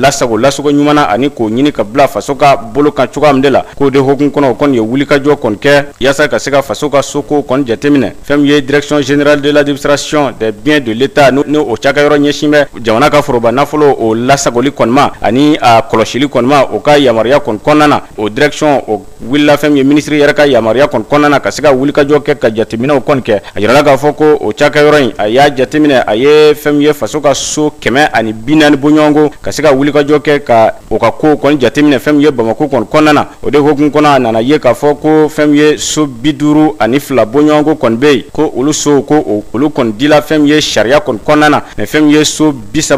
lasago lasago ɲuman na ani k'o ɲini ka bila faso ka bolo kan cogoya min de la. K'o de hukumu kɔnɔ, o kɔni ye wulikajɔ kɔni kɛ yaasa ka se ka faso ka soko kɔni jateminɛ. Fɛn min ye Direction générale de l'administration des biens de l'État, ni o cakɛyɔrɔ ɲɛsin bɛ jamana ka foroba nafolo o lasagoli kɔni ma ani a kɔlɔsili kɔni ma, o ka yamaruya kɔni kɔnɔna na, o direction o wulila fɛn min ye minisiri yɛrɛ ka yamaruya kɔni kɔnɔna na ka se ka wulikajɔ kɛ ka jateminɛw kɔni kɛ. A yirala k'a fɔ ko o cakɛyɔrɔ in, a y'a jateminɛ, a ye fɛn min ye faso ka so 140 bɔɲɔgɔnko ka se ka wulikajɔ kɛ ka o ka ko kɔni jateminɛ fɛn min ye Bamakɔ kɔni kɔnɔna na. O de hukumu kɔnɔ, a nana ye k'a fɔ ko fɛn min ye so 52 bɔɲɔgɔnko kɔni bɛ yen, ko olu sow ko olu kɔni dila fɛn min ye sariya kɔni kɔnɔna na, mais fɛn min ye so 36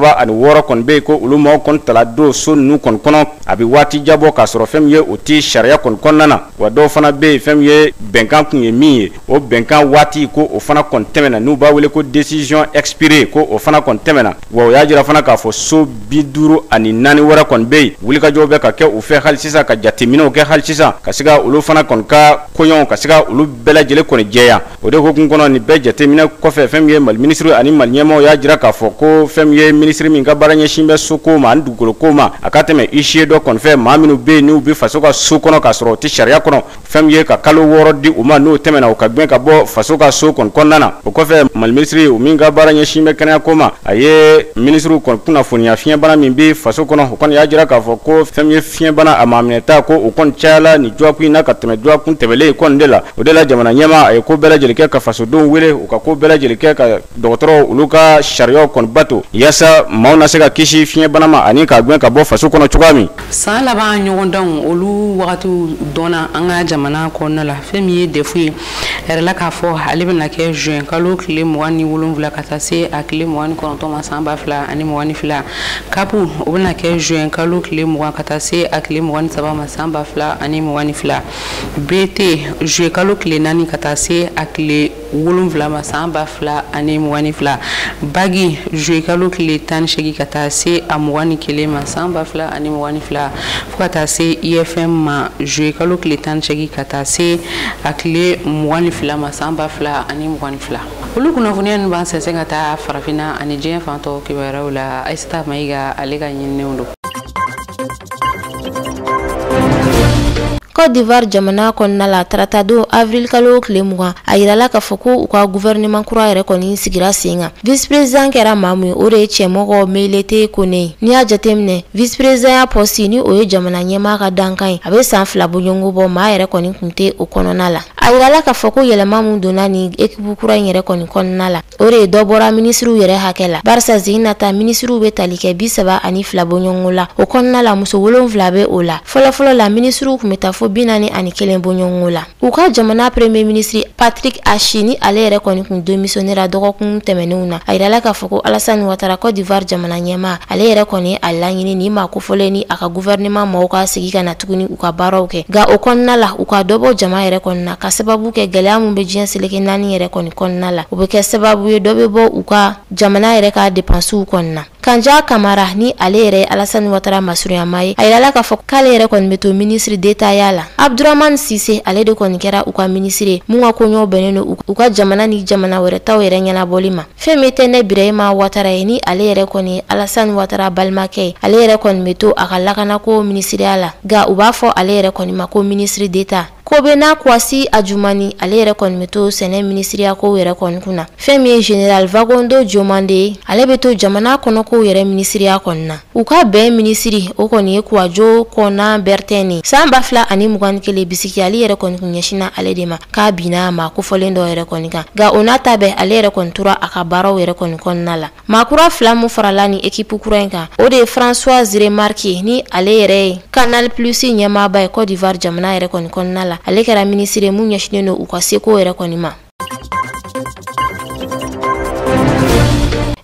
kɔni bɛ yen, ko olu maaw kɔni tala don so ninnu kɔni kɔnɔ a bɛ waati jabɔ k'a sɔrɔ fɛn min ye o ti sariya kɔni kɔnɔna na. Wa dɔw fana bɛ yen, fɛn min ye bɛnkan kun ye min ye, o bɛnkan waati ko o fana kɔni tɛmɛna, n'u b'a wele ko décision expirée, ko o fana kɔni tɛmɛna. Wa o y'a jira fana k'a fɔ so 54 wɛrɛ kɔni bɛ yen, wulikajɔw bɛ ka kɛ u fɛ hali sisan, ka jateminɛw kɛ hali sisan ka se ka olu fana kɔni ka koɲɔgɔn ka se ka olu bɛɛ lajɛlen kɔni jɛya. O de hukumu kɔnɔ, nin bɛɛ jateminɛ kɔfɛ, fɛn min ye Mali minisiri ani Mali ɲɛmaaw y'a jira k'a fɔ ko fɛn min ye minisiri min ka baara ɲɛsin bɛ soko ma ani dugukolo ko ma, a ka tɛmɛ huissier dɔ kɔni fɛ, maa minnu bɛ yen n'u bɛ faso ka so kɔnɔ k'a sɔrɔ o tɛ sariya kɔnɔ, fɛn min ye ka kalo 6 di u ma, n'o tɛmɛna u ka gɛn ka bɔ faso ka so kɔni kɔnɔna na. O kɔfɛ, Mali minisiri o min ka baara ɲɛsin bɛ kɛnɛya ko ma, a ye minisiriw kɔni kunnafoniya fiɲɛbana min bɛ faso kɔnɔ. O kɔni y'a jira k'a fɔ ko fɛn min ye fiɲɛbana a maaminɛta, ko o kɔni cayala nin dɔgɔkun in na ka tɛmɛ dɔgɔkun tɛmɛlen kɔni de la. O de la, jamana ɲɛmaa a ye ko bɛɛ lajɛlen kɛ ka fasodenw wele u ka ko bɛɛ lajɛlen kɛ ka dɔgɔtɔrɔw olu ka sariyaw kɔni bato yaasa maaw na se ka kisi fiɲɛbana ma ani ka gɛn ka bɔ faso kɔnɔ cogoya min. San laban ɲɔgɔndanw olu wagatiw dɔnna an ka jamana kɔnɔna la. Fɛn min ye DEF ye, a yɛrɛla k'a fɔ ale bɛna kɛ juin kalo tile 27 ka taa se a tile 29 ma san 2022. CAP o bɛna kɛ juin kalo tile 20 ka taa se a tile 23 ma san 2022. BT juin kalo tile 4 ka taa se a tile 7 ma san 2022. Bac juin kalo tile 18 ka taa se a 21 ma san 2022, fo ka taa se IFM ma juin kalo tile 18 ka taa se a tile 22 ma san 2022. Olu kunnafoniya ninnu b'an sɛnsɛn ka taa farafinna ani diɲɛ fan tɔw kibaruyaw la. Aïssata Maïga ale ka ɲininiw don. Côte d'Ivoire jamana kɔnɔna la, tarata don avril kalo tile 20, a yirala k'a fɔ ko u ka gouvernement kura yɛrɛ kɔni sigira sen kan. Vice président kɛra maa mun ye, o de ye cɛmɔgɔ Melete Kone ye. N'i y'a jateminɛ, vice président ya poste ni o ye jamana ɲɛmaa ka dankan ye, a bɛ san 2 bɔɲɔgɔnko bɔ, maa yɛrɛ kɔni kun tɛ o kɔnɔna la. A yirala k'a fɔ ko yɛlɛma mun donna nin équipe kura in yɛrɛ kɔni kɔnɔna la, o de ye dɔ bɔra minisiriw yɛrɛ hakɛ la, barisa sen nata minisiriw bɛ tali kɛ 32 bɔɲɔgɔnko la. O kɔnɔna la, muso 7 bɛ o la. Fɔlɔfɔlɔ la, minisiriw kun bɛ taa fo 41 bɔɲɔgɔnko la. U ka jamana premier ministre Patrick Achi ni ale yɛrɛ kɔni kun démissionnera dɔgɔkun tɛmɛnenw na. A yirala k'a fɔ ko Alassane Ouattara, Côte d'Ivoire jamana ɲɛmaa, ale yɛrɛ kɔni a laɲini ni maa kofɔlen ni a ka gouvernement maaw ka sigi ka na tuguni u ka baaraw kɛ. Nka o kɔnɔna la, u ka dɔ bɔ jama yɛrɛ kɔni na ka sababu kɛ gɛlɛya mun bɛ diɲɛ seleke 4 yɛrɛ kɔni kɔnɔna la, o bɛ kɛ sababu ye dɔ bɛ bɔ u ka jamana yɛrɛ ka dépenses kɔni na. Kanja Kamara ni ale yɛrɛ ye Alassane Ouattara masurunyama ye, a yirala k'a fɔ k'ale yɛrɛ kɔni bɛ to ministre d'État ya la. Abdourahmane Cissé ale de kɔni kɛra u ka ministre ye mun ka koɲɛw bɛnnen don u ka jamana ni jamana wɛrɛ taw yɛrɛ ɲɛnabɔli ma. Fɛn min tɛ ne Birahima Ouattara ye, ni ale yɛrɛ kɔni ye Alassane Ouattara balimakɛ ye, ale yɛrɛ kɔni bɛ to a ka lakanako minisiriya la, nka u b'a fɔ ale yɛrɛ kɔni ma ko ministre d'État. Kobena Kwasi Adjumani ale yɛrɛ kɔni bɛ to sɛnɛ minisiriya kow yɛrɛ kɔni kunna. Fɛn min ye général Vagondo Diomande ye, ale bɛ to jamana kɔnɔkow yɛrɛ minisiriya kɔni na. U ka bɛn minisiri o kɔni ye Kouadio Konan Bertin ye. San 2021 bisikiyali yɛrɛ kɔni kun ɲɛsinna ale de ma, k'a binna a ma kofɔlen dɔ yɛrɛ kɔni kan. Nka o n'a ta bɛɛ, ale yɛrɛ kɔni tora a ka baaraw yɛrɛ kɔni kɔnɔna la. Maa kura 2 mun farala ni équipe kura in kan, o de ye François Remarque ni ale yɛrɛ ye Canal Plus ɲɛmaaba ye Côte d'Ivoire jamana yɛrɛ kɔni kɔnɔna la. Ale kɛra minisiri ye mun ɲɛsinnen don u ka seko yɛrɛ kɔni ma.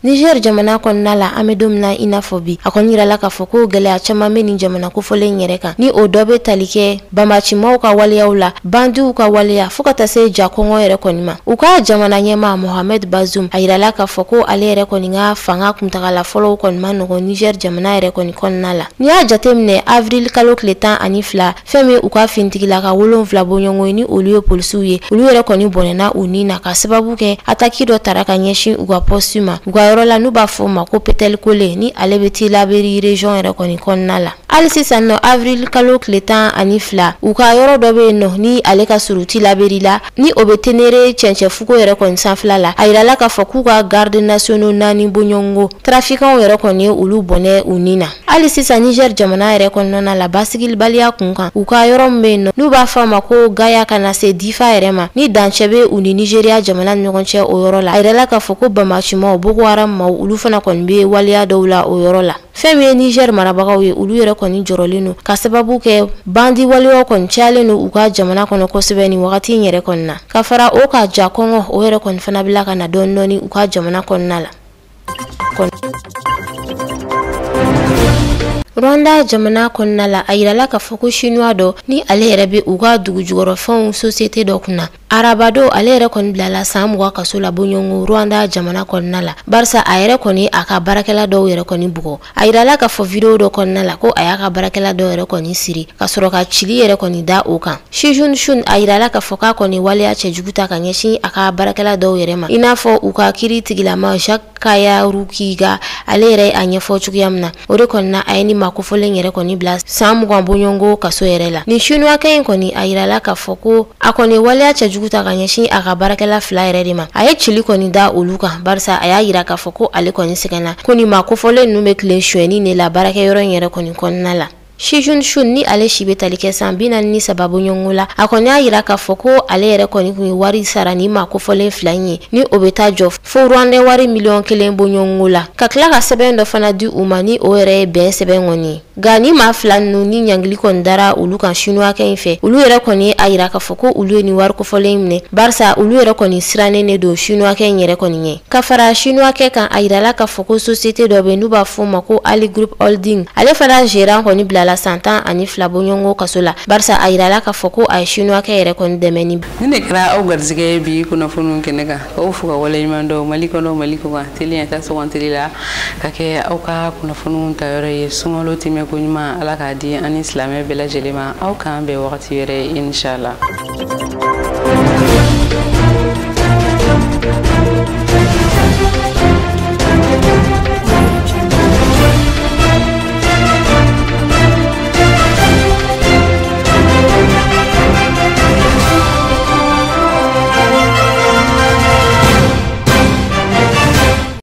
Niger jamana kɔnɔna la, an bɛ don min na i n'a fɔ bi, a kɔni yirala k'a fɔ ko gɛlɛya caman bɛ nin jamana kofɔlen yɛrɛ kan, ni o dɔ bɛ tali kɛ banbacimaw ka waleyaw la, bandiw ka waleya, fo ka taa se ja kɔngɔ yɛrɛ kɔni ma. U ka jamana ɲɛmaa Mohamed Bazoum, a yirala k'a fɔ ko ale yɛrɛ kɔni ka fanga kuntagala fɔlɔw kɔni ma nɔgɔn Niger jamana yɛrɛ kɔni kɔnɔna la. N'i y'a jateminɛ, avril kalo tile 12, fɛn min u ka fintigilaka 7 bɔɲɔgɔn ye ni olu ye polisiw ye, olu yɛrɛ kɔni bɔnɛna u ni na ka sababu kɛ ataki dɔ tara ka ɲɛsin u ka poste ma u ka ka yɔrɔ la n'u b'a fɔ o ma ko Petelikole, ni ale bɛ Tilaberi région yɛrɛ kɔni kɔnɔna la. Hali sisan nɔ, avril kalo tile 12, u ka yɔrɔ dɔ bɛ yen nɔ ni ale ka surun Tilaberi la, ni o bɛ Tenere cɛncɛnfuko yɛrɛ kɔni sanfɛla la. A yirala k'a fɔ k'u ka garde nationaux 4 bɔɲɔgɔnko trafiquants yɛrɛ kɔni ye olu bɔnɛ u ni na. Hali sisan, Niger jamana yɛrɛ kɔnɔna la, basigibaliya kun kan, u ka yɔrɔ min bɛ yen nɔ n'u b'a fɔ a ma ko Gaya ka na se Difa yɛrɛ ma, ni dancɛ bɛ u ni Nigeria jamana ni ɲɔgɔn cɛ o yɔrɔ la, a yirala k'a fɔ ko bamacimaw Boko Haram maaw, olu fana kɔni bɛ waleya dɔw la o yɔrɔ la. Fɛn min ye Niger marabagaw ye, olu yɛrɛ kɔni jɔrɔlen don ka sababu kɛ bandi waleyaw kɔni cayalen don u ka jamana kɔnɔ kosɛbɛ nin wagati in yɛrɛ kɔni na. Ka fara o ka, ja kɔngɔ o yɛrɛ kɔni fana bila ka na dɔɔni dɔɔni u ka jamana kɔnɔna la. Rwanda jamana kɔnɔna la, a yirala k'a fɔ ko chinois dɔ ni ale yɛrɛ bɛ u ka dugu jukɔrɔfɛnw société dɔ kunna, arabado ale yɛrɛ kɔni bilala san 20 kaso la bɔɲɔgɔn Rwanda jamana kɔnɔna la, barisa a yɛrɛ kɔni a ka baarakɛla dɔw yɛrɛ kɔni bugɔ. A yirala k'a fɔ video dɔ kɔnɔna la ko a y'a ka baarakɛla dɔw yɛrɛ kɔni siri ka sɔrɔ ka cili yɛrɛ kɔni da o kan. Shijun Shun, a yirala k'a fɔ k'a kɔni waleya cɛjugu ta ka ɲɛsin a ka baarakɛla dɔw yɛrɛ ma, i n'a fɔ u ka kiiri tigilama Jacques Kayarukiga, ale yɛrɛ a ɲɛfɔ cogoya min na. O de kɔni na, a ye ni maa kofɔlen yɛrɛ kɔni bila san 20 bɔɲɔgɔnko kaso yɛrɛ la. Nin chinois in kɔni, a yirala k'a fɔ ko a kɔni waleya cɛjugu ta ka ɲɛsin a ka baarakɛla 2 yɛrɛ de ma. A ye cili kɔni da olu kan, barisa a y'a yira k'a fɔ ko ale kɔni sɛgɛnna, ko nin maa kofɔlen ninnu bɛ tilen sonyɛni de la baarakɛyɔrɔ in yɛrɛ kɔni kɔnɔna la. Shijun Shun ni ale si bɛ tali kɛ san 43 bɔɲɔgɔnko la, a kɔni y'a yira k'a fɔ ko ale yɛrɛ kɔni kun ye wari sara ni maa kofɔlen 2 in ye, ni o bɛ taa jɔ fo Rwanda wari 1 miliyɔn bɔɲɔgɔnko la, ka tila ka sɛbɛn dɔ fana di u ma, ni o yɛrɛ ye bɛn sɛbɛn kɔni ye. Nka ni maa 2 ninnu ni ɲangili kɔni dara olu kan chinois in fɛ, olu yɛrɛ kɔni a yira k'a fɔ ko olu ye nin wari kofɔlen minɛ, barisa olu yɛrɛ kɔni sirannen de don chinois in yɛrɛ kɔni ɲɛ. Ka fara chinois kan, a yirala k'a fɔ ko société dɔ bɛ n'u b'a fɔ o ma ko Ali Group Holding, ale fana gérant kɔni bilala san 12 bɔɲɔgɔnko kaso la, barisa a yirala k'a fɔ ko a ye chinois yɛrɛ kɔni dɛmɛ ni. Nin de kɛra aw garijɛgɛ ye bi kunnafoniw kɛnɛ kan. K'aw fo ka waleɲuman dɔn Mali kɔnɔ, Mali kɔkan, teliya ta sugantili la ka kɛ aw ka kunnafoniw ta yɔrɔ ye. Sunkalo tɛmɛ ko ɲuman, Ala k'a di an ni silamɛ bɛɛ lajɛlen ma. Aw k'an bɛn wagati wɛrɛ, inshallah.